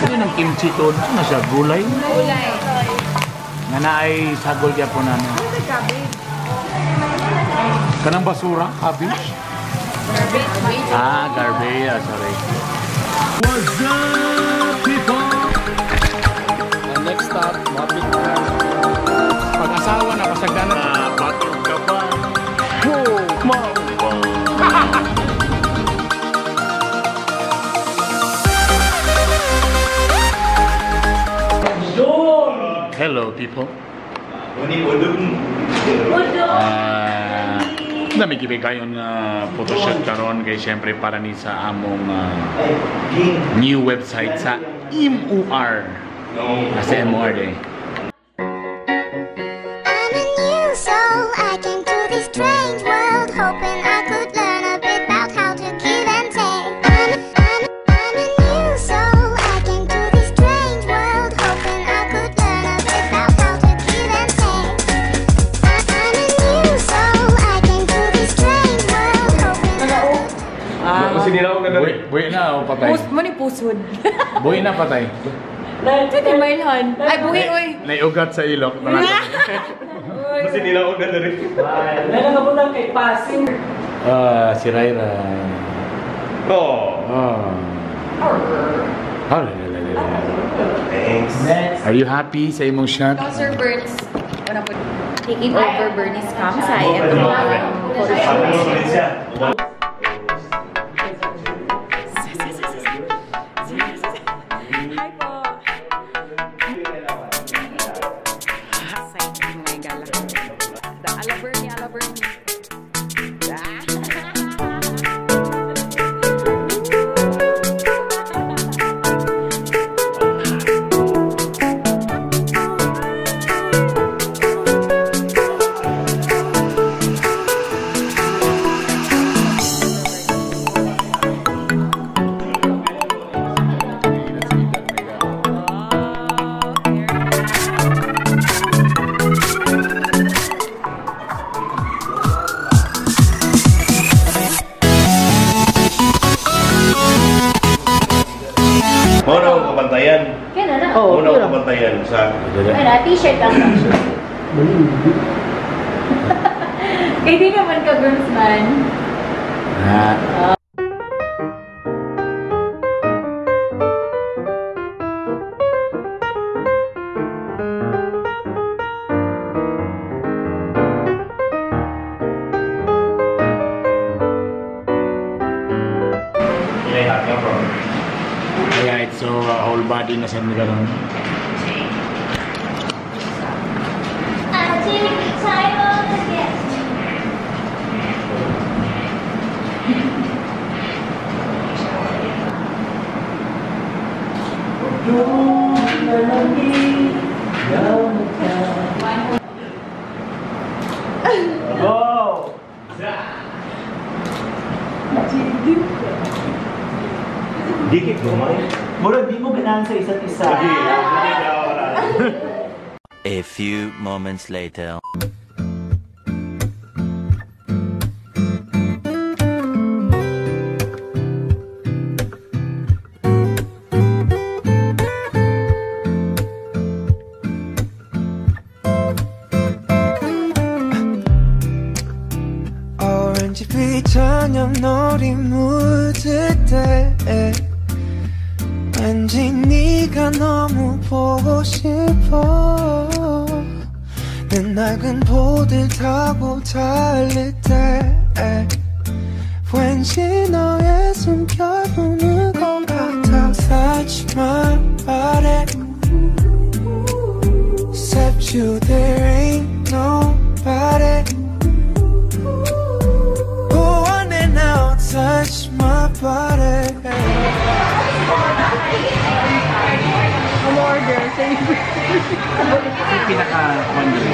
Ano ng kimchi to? Ano siya? Gulay? Gulay. Nga na ay sagol kaya po na ano. Kanang basura? Cabbage? Garbage. Ah, garbage. Ah, sorry. What's up, people? And next stop, mapit na. Pag-asawa na, pasagdanan. Batog ka ba? Oh, mau ba? Hello, people. Dami gibig kayon nga photoshoot karon kay syempre para ni sa among new website sa MOR. Sa MOR day. I'm a new soul. I came to this strange world hoping I could learn a bit about how to give and take. I'm a new soul. I came to this strange world hoping I could learn a bit about how to give and take. I'm a new soul. I came to this strange world hoping I could. Buhi na o patay? Pus, mo ni pusod. Buhi na patay. Ito mailhan. Ay, buhi, oy. Naiugat sa ilok. Nalangabutang kay passing. Ah, si Raira. Oh. Oh. Oh, la, la, la, la, la. Thanks. Next. Are you happy sa imong shot? Ikaw, Sir Berts. Wala po. Taking over Bernie's campsite at photoshoot. Hi po. Exciting mga gala. The ala Bernie, ala Bernie. Muna akong kabantayan. Kaya na. Muna akong kabantayan sa... Ay na, t-shirt lang. Kaya di naman ka groomsman. Ah. Alright, so whole body na sa nila ron. I take time on the guest. Go! Dikit ko, man. Murag di mo ganahan sa isa't isa. A few moments later. 오렌지빛 저녁놀이 묻을 때 왠지 네가 너무 보고 싶어 내 낡은 보드 타고 달릴 때 왠지 너의 숨결 부는 것 같아 Touch my body. Except you, there ain't nobody. Go on and now touch my body. Pinaka-kwan din.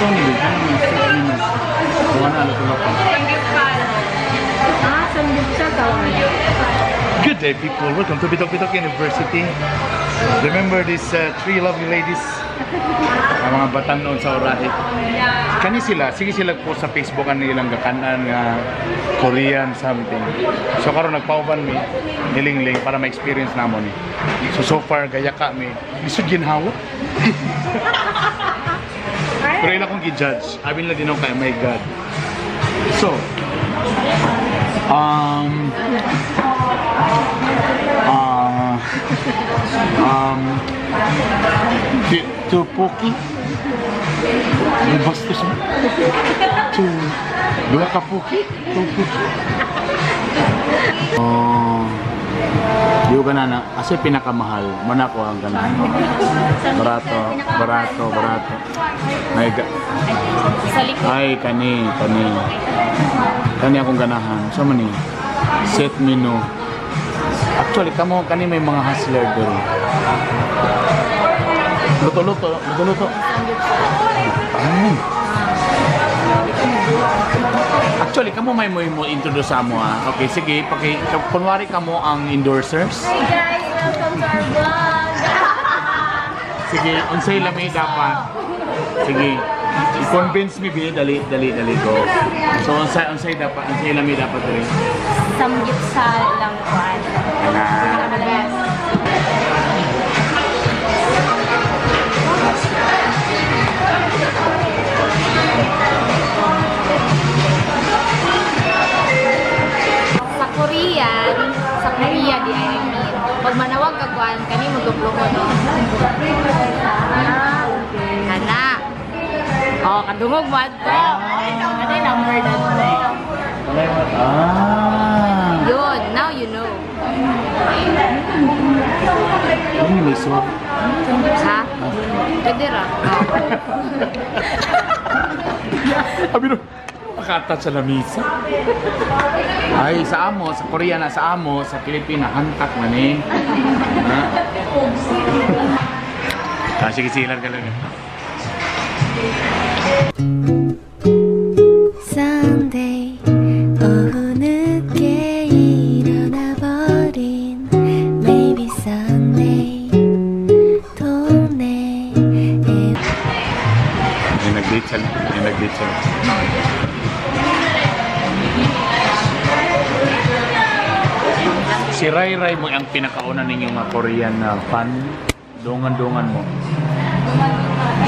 Sony din. Ano yung sony? Kuha na, alam ko lang. Ah, samgyupsal tawag. Good day, people. Welcome to Bitoc Bitoc University. Remember these three lovely ladies? Ang mga batang noon sa Orahe. Kani sila, sige sila po sa Facebook ang ilang gakanan nga Korean something. So karon nagpauban mi nilingling para ma-experience namo ni. So so far gaya ka mi. Lisod ginhawa. Pero ila kong gi-judge. Abi nila din ako kay my God. So, tupuki. Yung bastos mo. Tu, dua ka puki? Tupuki. Oh. Di ko ganana. Kasi pinakamahal. Mana ko ang ganana. Barato, barato, barato. Ay, ay, kani, kani. Kani akong ganahan. So man ni? Set menu. Actually, kamo kani may mga hustler dito. Luto-luto, luto-luto. Ay. Actually, kamo may mo introduce sa mo ah. Okay, sige, paki kunwari kamo ang endorsers. Hey guys, welcome to our vlog. Sige, unsay lami dapat. Sige. I-convince me bi, dali dali dali go. So unsay dapat, unsay lami dapat diri? Samgyupsal lang kuan. Ana. Sa Korean, sa Korea di I mean, pag manawag ka kuan kani magduplo ko no. Kana. Oh, kadungog mo adto. Ano yung number na to? Ah. Yun, now you know. Ano may swap? Ha? Pwede ra. Abi no, makata sa lamisa. Ay, sa amo, sa Korea na sa amo, sa Pilipinas, hantak man eh. Ha? Ah, sige, silar ka lang. Sunday 오후 늦게 일어나 버린 Maybe Sunday 동네에 May nag-date siya. May nag-date siya. Si Rai Rai mo ang pinakauna ninyong mga Korean na fan. Dungan-dungan mo.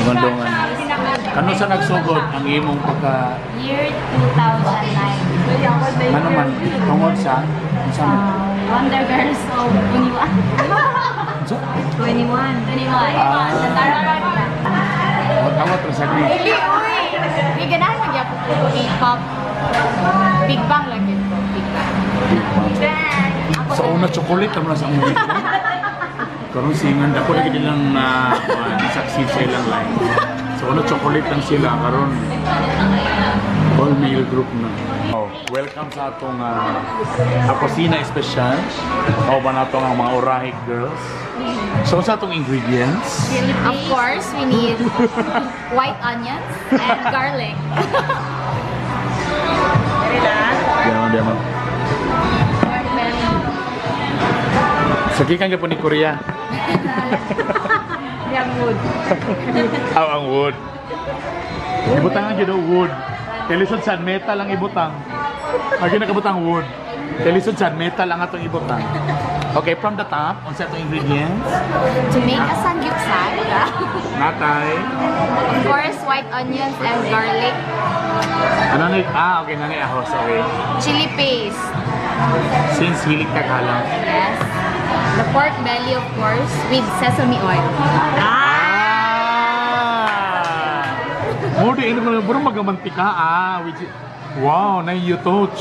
Dungan-dungan. Kano sa nagsugod ang imong pagka Year 2009. ano man tungod sa unsa man? Wonder Girls of 21. Unsa? 21. 21. Ah. Awat ra sa ni. Dili, uy! May ganahan magyapon ko K-pop. Big Bang lang yun ko. Big Bang. Big Bang. Ako Sa una chocolate tamo na sa una. Karon singan dako lagi nilang na succeed sa ilang life. Sa una chocolate lang sila karon all male group na. Oh, welcome sa atong Akusina Espesyal. Kauban nato ang mga Orahig girls. So sa atong ingredients? Of course, we need white onions and garlic. Diyan, diyan. Sagikan ka po ni Korea. Yang wood. Aw, ang wood. Ibutang ang gino wood. Telisod sad metal ang ibutang. Agi nakabutang wood. Telisod sad metal ang atong ibutang. Okay, from the top, unsa atong ingredients? To make a samgyupsal, Natay. of course, white onions and garlic, Ano ni? Ah, okay, nanay ahos, okay. chili paste, Since hilig ka kalang. yes. The pork belly, of course, with sesame oil. Ah! Mo di ino ko bro magamantika ah, which wow, na you touch.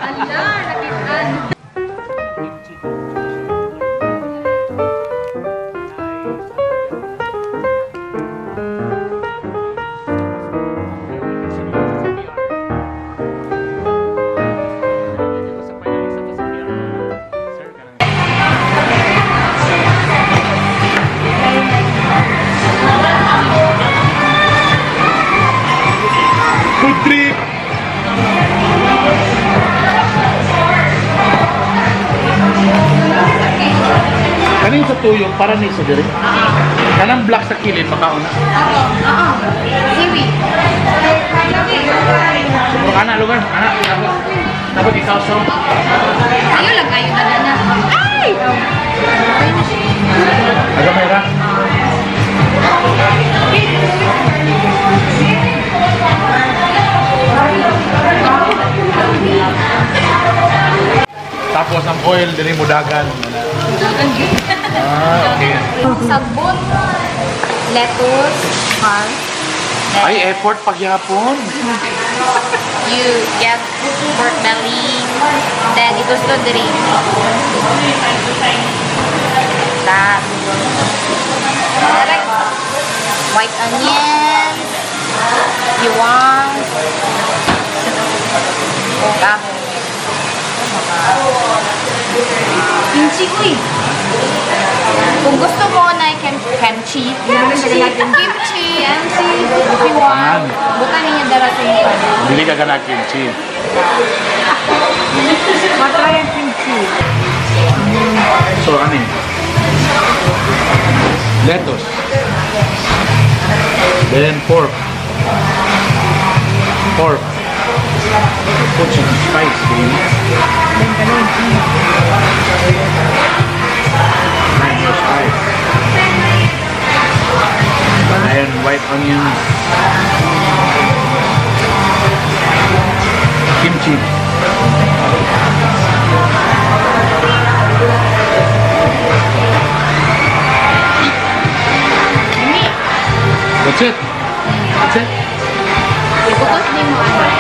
Ala, nakitaan. Food trip! Kaning sa tuyo, para ni sa diri. Kanang black sa kilid, makauna. Oo. Oo. Seaweed. Sumuro ka na, lugar. Ana, tapos ikaw so. Ayo lang kayo na na. Ay! Aga may ra. Tapos ang oil diri mo dagan. Ah, okay. Sabon, lettuce, car. Ay, effort pagyapon. You get pork belly. Then it was diri. That. Like white onions, bawang, o kahoy. Kimchi, uy! Kung gusto mo na kimchi, kimchi, kimchi, kimchi, if you want, buta ninyo dara sa inyo. Dili ka ganang kimchi. Matry ang kimchi. So, ano yun? Lettuce. Then pork. Pork. Put some spice, baby. Nine more spice. And white onions. Kimchi. That's it. That's it. Ibutos din mo ano.